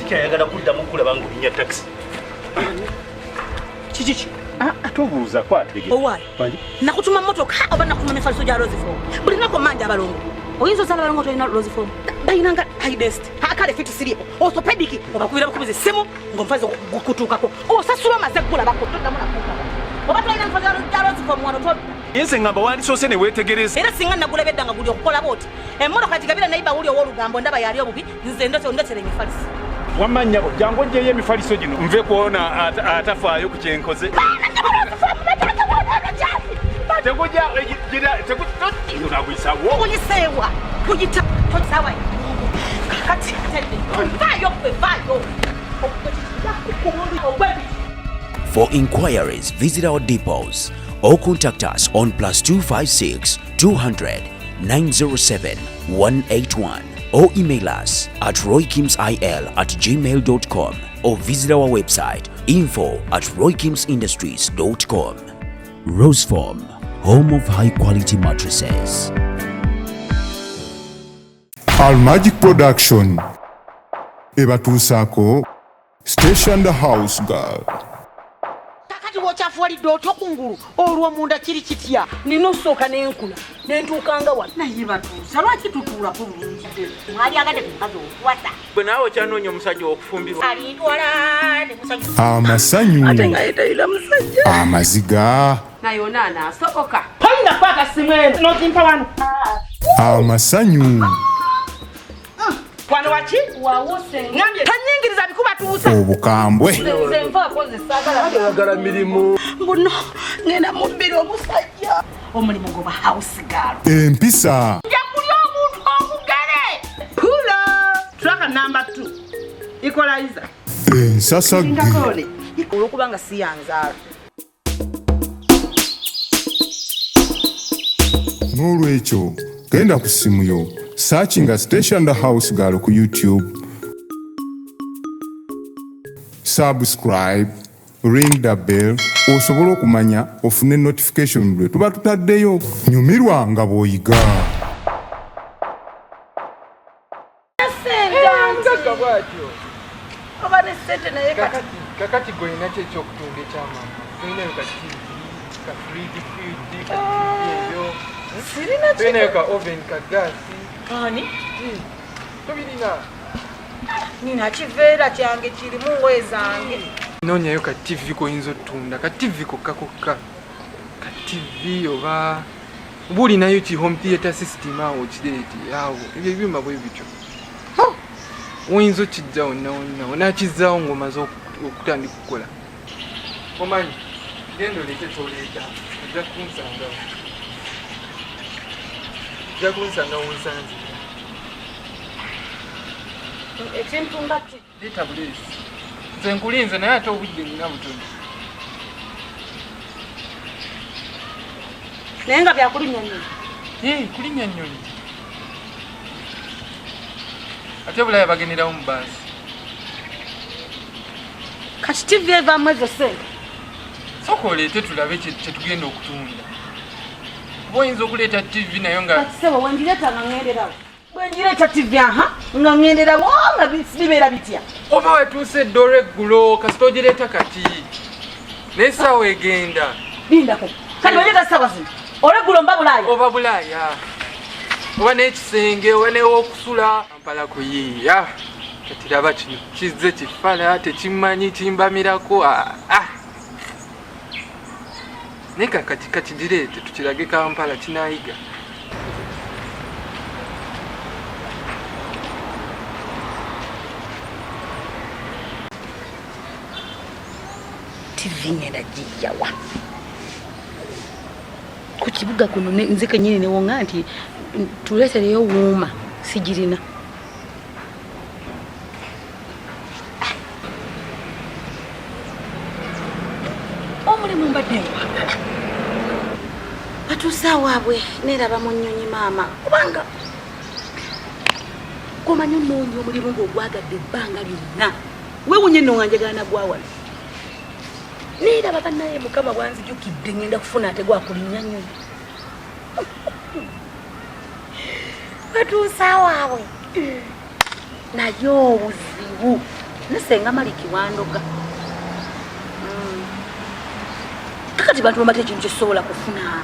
Sikyayagala kuddamu kulaba ng'olinnya takisi. Kiki ki? Ah, ah, tobuuza kwatege. Owaaye. Nakutuma mmotoka oba nakutuma mifaliso gya Roseform. Buli lunaku mmanja abalongo. Oyinza ozaala abalongo tolina Roseform. Balina nga high density. Akale fiti siriiko. Orthopedic obakubira bukubizi essimu ng'omufaliso gukutuukako. Osasula omaze kugulabako toddamu nakuukako. Oba tolina mifaliso gya Roseform wano todda. Nze ngamba wandisoose ne weetegereza. Era singa nagulabye dda nga guli okukola bw'oti. Emmotoka gigabira nayiba wuli ow'olugambo ndaba yali obubi nze ndotera ndotera emifaliso. Wamma nnyabo jangu oggyeyo emifaliso gino nve kwona atafaayo ku kyenkoze. Tegujja gira teguyisawo. Guyiseewa guyita tosawa kakati vaayo gwe vaayo. For inquiries, visit our depots or contact us on +256 200 907 181 or email us at roykimsil@gmail.com or visit our website info@roykimsindustries.com. Roseform, home of high quality mattresses. Almagic Production ebatuusaako Station the House Girl. Kakati wokyafuwalidde otyo kungulu olwo munda kiri kitya? Nina osooka nenkula nentuukanga wano. Naye batuusa lwaki tutuulako bulungi? Mwali agadde ku mukazi okuwasa. Gwe naawe okyanoonya omusajja okufumbirwa. Alintwala ne musajja. Amasanyu. Ate nga yetalina musajja. Amaziga. Naye ono anaasoboka. Toyinza kukwata simu eno n'ogimpa wano. Amasanyu. Wano waki? Wawose. Ngambye tanyingiriza bikubatuusa. Obukambwe. Nze nvaako nze saagala. Ayagala mirimu. Mbuno ngenda mubbira omusajja. Omulimu gwa house girl. Empisa. Nja kulya omuntu omugere. Pulo. Track number 2. Equalizer. Ensasagge. Olwokubanga si yanzaala. N'olwekyo genda ku ssimu yo searchinga Station the House Girl ku YouTube, subscribe, ring the bell osobole okumanya ofune notification lwe tuba tutaddeyo. Nyumirwa nga bw'oyiga. Oba ne ssente naye kati. Kakati gwe olina ki ekyokutunda ekyamama? Tolinayo ka TV, ka fridge, fridge, ka TV eyo. Sirina ki. Tolinayo ka oven, ka gaasi. Ani? Tobirina. Nina kiveera kyange kirimu ngoye zange. Noonyayo ka TV k'oyinza otunda, ka TV kokka kokka. Ka TV oba oba olinayo ki home theater system awo okireete awo ebyo ebyuma bwe bityo. Oyinza okijja wonna wonna onakizzaawo ng'omaze okutandika okukola. Omanyi genda oleete ky'oleeta ojja kunsangawo. Ojja kunsanga wonsanze. Ekintu nga ki? Leeta buleesi. Nze nkulinze naye ate obudde nina butono. Naye nga byakulinnya nnyonyi. Ee, kulinnya nnyonyi. Ate Bulaaya bagenderawo mu baasi. Kati TV evaamu ezo ssente. Sooka oleete tulabe kye tugenda okutunda. Kuba oyinza okuleeta TV nayo nga. Kati ssebo wengireeta nga ŋŋenderawo. Bwengireeta TV aha nga ŋŋenderawo nga bibeera bitya? Oba wetuuse dda olweggulo kasita ogireeta kati. Naye essaawa egenda. Lindako. Kati bw'oleeta ssaawa zino olweggulo mba Bulaaya. Oba Bulaaya. Oba n'ekisenge oba n'ewokusula. Kampala kuyiiya. Kati laba kino kizze kifala tekimanyi kimbamirako. Ah. Naye kakati kakigireete tukirage Kampala kinaayiga. TV ngenda gijjawa ku kibuga kuno nze kenyini newonga nti tuleetereyo wuuma sigirina. Omulimu mbadde nkwagala batuuse awaabwe neeraba mu nnyonyi maama kubanga gomanyi onoonya omulimu ng'ogwagadde ebbanga lyonna weewunye nno nga njagala nagwawala neeraba bannaye mukama bwanzijukidde ngenda kufuna ate gwakulinnya nnyonyi batuuse awaabwe naye obuzibu Nesenga Maliki wandoga. Kakati bantu bamate ekintu kyesobola kufuna.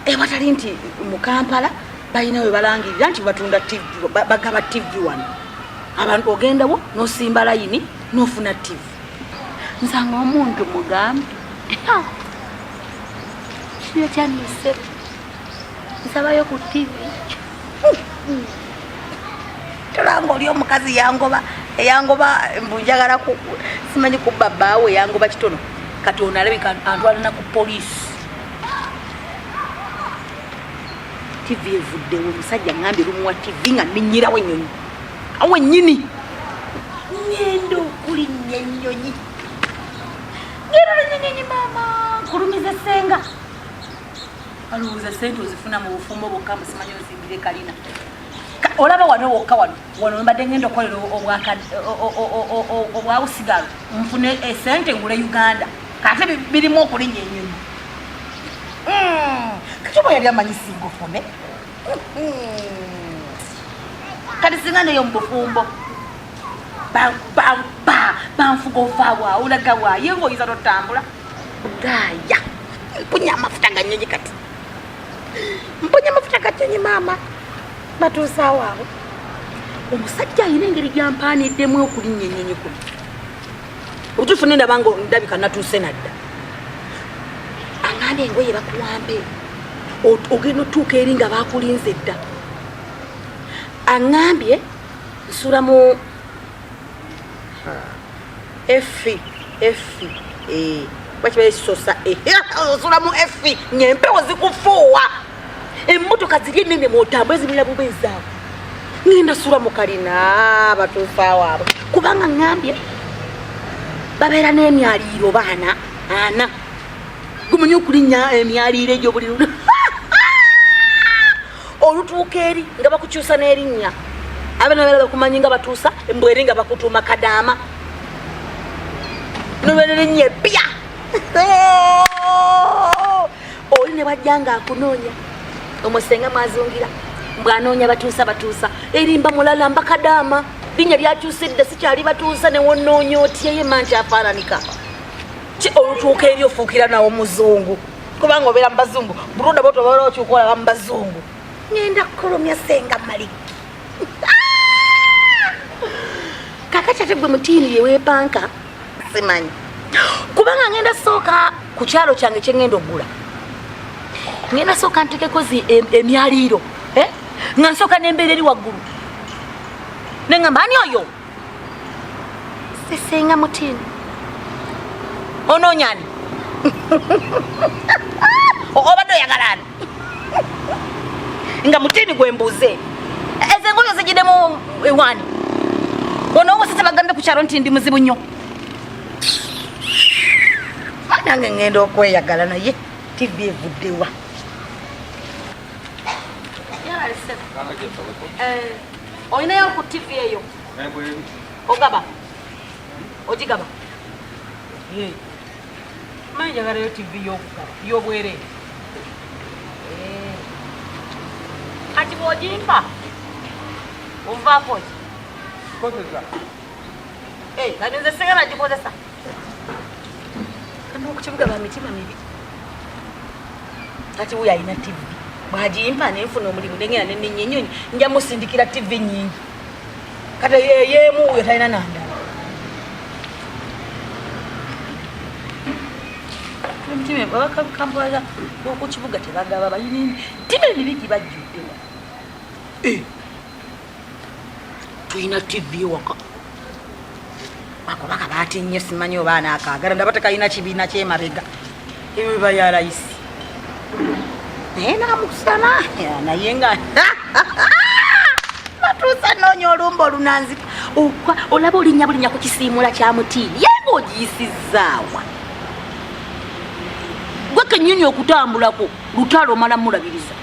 Ewatali nti mu Kampala balina we balangirira nti batunda TV, bagaba TV wano. Abantu ogendawo n'osimba layini n'ofuna TV. Nsanga omuntu mugambe. Kino kyanise. Nsabayo ku TV. Tolanga oli omukazi yangoba, yangoba mbu njagala simanyi kubba bbaawe, yangoba kitono. Kati ono alabika antwala na ku poliisi. TV evuddewo, omusajja ngambye lumuwa TV nga nninnyirawo ennyonyi. Awo ennyini. Ngenda okulinnya ennyonyi. Ngenda olinnya ennyonyi maama, nkulumize ssenga. Alowooza ssente ozifuna mu bufumbo bwokka, musimanyi ozimbire kalina. Olaba wano wokka wano, wano mbadde ngenda okukolera obwawusigalo, nfune essente ngule Uganda. Kati birimu okulinnya ennyonyi. Kati oba yali amanyi singa ofune. Kati singa neyo mu bufumbo. Banfuga ovaawo, olaga wa, ye ng'oyinza n'otambula. Bulaaya. Mpunya amafuta ga nnyonyi kati. Mpunya amafuta ga nnyonyi maama. Batuusaawo abo. Omusajja alina engeri gy'ampaaniddemu okulinnya ennyonyi kuno. Obutuufu ne ndaba nga ndabika natuuse nadda. Aŋŋambye engoye bakuwambe. Ogenda otuuka eri nga baakulinze dda. Aŋŋambye nsula mu F, F, E. Bakibaye sosa E. Nsula mu F, ng'empewo zikufuuwa. Emmotoka ziri ennene mw'otambula zibeera bubeezaawo. Ngenda sula mu kalina batuusaawo abo. Kubanga ŋŋambye babeera n'emyaliiro baana ana. Gumanyi okulinnya emyaliiro egyo buli lunaku. Olutuuka eri nga bakukyusa n'erinnya. Abaana babeera bakumanyi nga batuusa, embwa eri nga bakutuuma kadaama. N'olwera erinnya eppya. Oli ne bw'ajja ng'akunoonya. Omusenga mwazungira. Mbw'anoonya batuusa batuusa. Erimba mulala mba kadaama. Linnya lyakyuse dda sikyali batuusa ne wonoonya otya ye manti afaananika. Ki olutuuka eri ofuukira nawo muzungu. Kubanga obeera mu bazungu. Buluda bw'otyo obeera okyuka olaba mu bazungu. Ngenda kukulumya Ssenga Maliki. Kakati ate gwe mutiini ye weepanka simanyi. Kubanga ngenda sooka ku kyalo kyange kye ngenda okugula. Ngenda sooka ntekeko zi emyaliiro. Nga nsooka n'embeera eri waggulu. Ne ngamba ani oyo? Ssenga Mutiini. Onoonya ani? Obadde oyagala ani? Nga Mutiini gwe mbuuze. Ezo engoye ozigiddemu ewaani? Ono owosese bagambye ku kyalo nti ndi muzibu nnyo. Nange ngenda okweyagala naye TV evuddewa. Olinayo ku TV eyo? Ogaba? Ogigaba? Manyi njagalayo TV y'okugaba, y'obwereere. Kati bw'ogimpa, ovaako ki? Kozesa. Kati nze singa nagikozesa. Kano ku kibuga ba mitima mibi. Kati wuyo alina TV. Bw'agimpa ne nfuna omulimu ne ngenda ne nninnya ennyonyi, nja musindikira TV nnyingi. Kati y'emu wuyo talina na ndala. Kampala ku kibuga tebagaba, balina emitima emibi gibajjudde. Tulina TV ewaka. Ako bakabaati nnyo simanyi oba anaakaagala, ndaba tekalina kibiina ky'emabega. Ebyo biba bya layisi. Naye naamusana, naye nga batuusa nnoonya olumba olunanzita. Olaba olinnya bulinnya ku kisiimuula kya mutiini, ye ng'ogiyisizzaawa. Gwe kennyini okutambulako lutalo omala mulabiriza.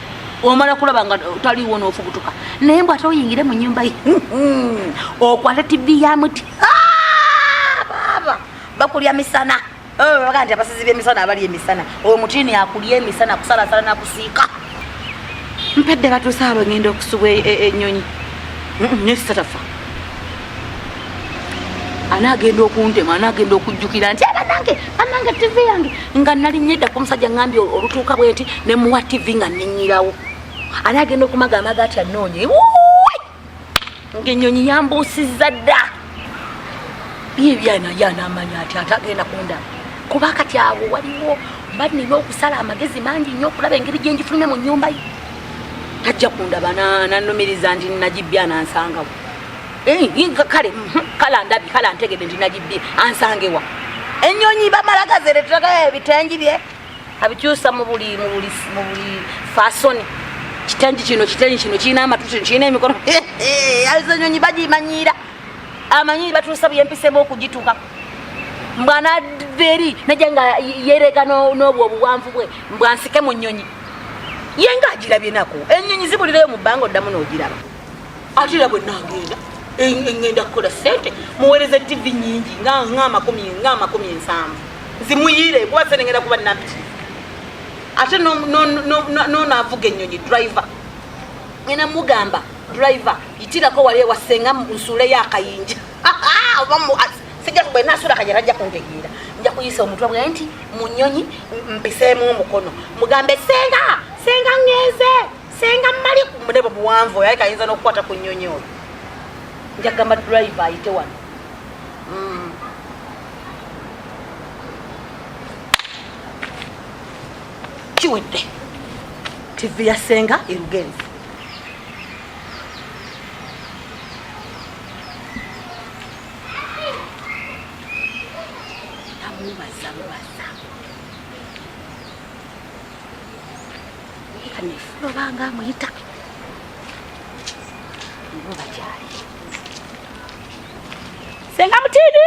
Omala kulaba nga taliiwo n'ofubutuka. Naye mbw ate oyingire mu nnyumba ye. Okwate TV ya muti. Baaba, bakulya misana. Baga nti abasizi b'emisana abalya emisana. Oyo mutiini akulya emisana, kusalasala na kusiika. Mpedde batuusa abo ngenda okusubwa ennyonyi. Naye sitatafa. Anaagenda okuntema, anaagenda okujjukira nti banange, banange TV yange nga nalinnye dda ku musajja ŋŋambye olutuuka bwe nti ne muwa TV nga nninnyirawo. Anaagenda okumagamaga ati annoonye. Wuuwi! Ng'ennyonyi yambuusizza dda. Ye ebyana ye anaamanya ati ate agenda kundaba. Kuba kati awo waliwo mba nnina okusala amagezi mangi nnyo okulaba engeri gye ngifulumya mu nnyumba ye. Tajja kundaba n'annumiriza nti nagibbye anansangawo. Kale, kale andabye, kale antegedde nti nagibbye, ansangewa. Ennyonyi bamala gazereetera ebitengi bye abikyusa mu buli, mu buli, mu buli fasoni. Kitengi kino, kitengi kino kirina amatu, kino kirina emikono. Ezo ennyonyi bagimanyiira. Amanyi batuusa bye mpisemu okugituuka. Mbwa n'adda eri najja nga yeerega n'obwo obuwanvu bwe, mbwa nsike mu nnyonyi. Ye ng'agirabye nako. Ennyonyi zibulirayo mu bbanga oddamu n'ogiraba. Ate era bwe nnaagenda, ŋŋenda kukola ssente, muweereze TV nnyingi nga 70. Nzimuyiire kuba ssente ŋŋenda kuba nnampitirivu. Ate n'ono avuga ennyonyi, driver. Ŋŋenda mugamba, driver, yitirako wali ewa ssenga nsuuleyo akayinja. Oba sijja bwe nnaasuula akayinja tajja kuntegeera. Nja kuyisa omutwe bwe nti mu nnyonyi mpiseemu omukono. Mugambe ssenga, ssenga ŋŋenze, ssenga mmali ku munene buwanvu oyo, aye kayinza n'okukwata ku nnyonyi oyo. Nja kugamba driver ayite wano. Kiwedde. TV ya ssenga erugenzi. Tamubaza mubaza. Kanefulo banga amuyita. Nibo bakyali. Ssenga Mutini.